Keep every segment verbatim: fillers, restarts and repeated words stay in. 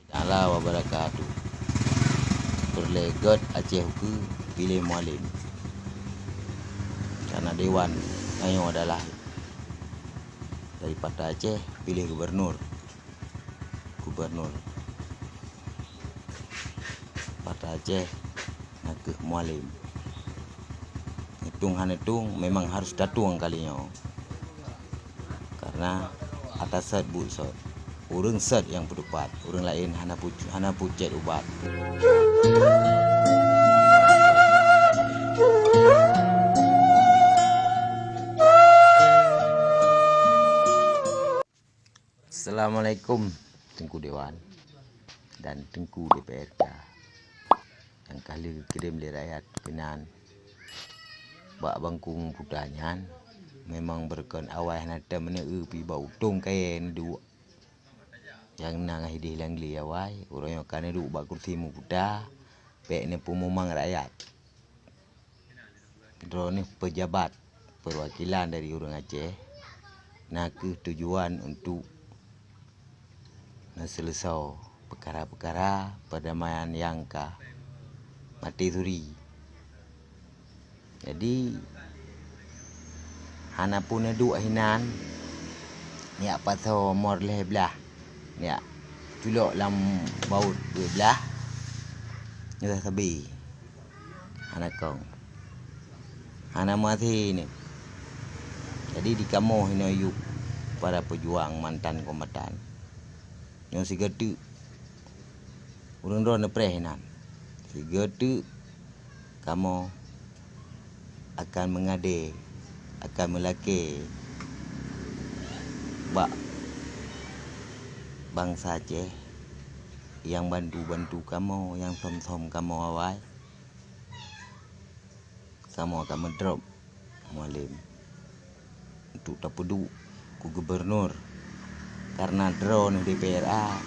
Taala wabarakatuh. Peureulée gét Aceh ukeue piléh Mualem. Karena dewan nyoe adalah dari Partai Aceh piléh gubernur. Gubernur Partai Aceh nakeuh Mualem. Itueng hana itueng memang harus tatueng kali nyoe. Karena ata sot buet sot. Ureuëng sot nyang peutupat, ureuëng laén hana pu-, hana pucet ubat. Assalamualaikum Teungku Dewan dan Teungku D P R K nyang ka lheueh geukirém lé rakyat keunan bak bangkong puta nyan. Memang beureukan awai hana teumeuneu pih bak utông kayée neuduek. Nyang na hidéh lam glé awai, uroe nyoe ka neuduek bak kursi muputa, bék neupeumumang rakyat. Droeneuh peujabat peuwakilan dari ureuëng Aceh nakeuh tujuan untuk neuseuleusoe peukara-peukara peurdamaian nyang ka maté suri. Jadi hana peue neuduek hinan, neujak pasoe mor lhée blaih, neujak culok lam baut dua blaih, nyoe sabe. Hana kong. Hana meuaséh nyoe. Jadi di kamoe hinoe yup para peujuang mantan kombatan. Nyoe sigoe teuk ureuëng droe neupreh inan. Sigoe teuk kamoe akan meungadée, akan meulakée bak bansa Aceh nyang bantu-bantu kamoe, nyang som-som kamoe awai. Kamoe akan meudrop Mualem untuk tapeuduek keu gubernur, karena droeneuh D P R A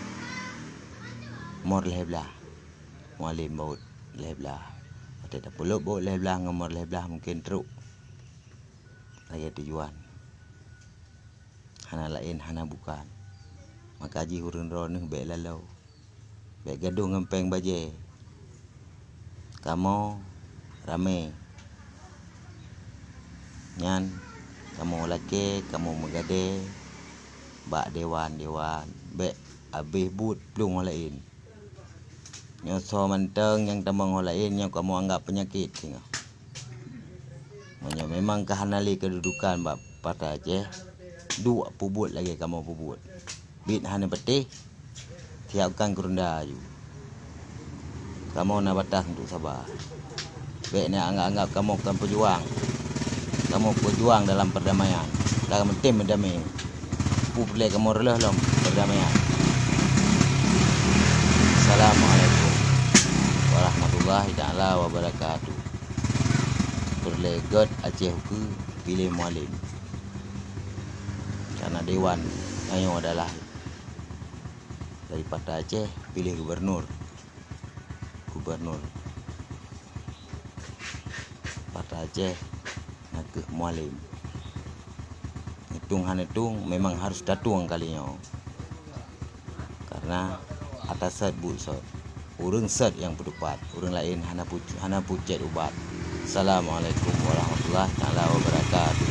mor lhée blaih, Mualem baut lhée blaih. Watée tapeuleub baut lhée blaih ngon mor lhée blaih mungken trok lagée tujuan. Hana laén, hana bukan. Maka jih ureuëng droeneuh bék laloe, bék gadôh ngon péng bajée. Kamoe ramé nyan, kamoe lakée, kamoe meugadée bak dewan-dewan, bék abéh buet plueng laén. Nyoe soe mantong nyang tamong ho laén nyoe kamoe anggap peunyakét singoh. Meunyoe memang ka hana lé keududukan bak Partai Aceh, duek peubuet lagée kamoe peubuet. Biet hana patéh, siapkan keurunda aju. Kamoe na batas untuk saba. Bék na anggap-anggap kamoe kon peujuang. Kamoe peujuang dalam perdamaian. Ka meutem meudamé. Peue peureulée kamoe reuloh lom perdamaian. Assalamualaikum warahmatullahi taala wabarakatuh. Peureulée gét Aceh ukeue piléh Mualem. Karena dewan nyoe adalah dari Partai Aceh piléh gubernur. Gubernur Partai Aceh nakeuh Mualem. Itueng hana itueng memang harus tatueng kali nyoe. Karena ata sot buet sot. Ureuëng sot nyang peutupat, ureuëng laén hana pu-, hana pucet ubat. Assalamualaikum warahmatullahi taala wabarakatuh.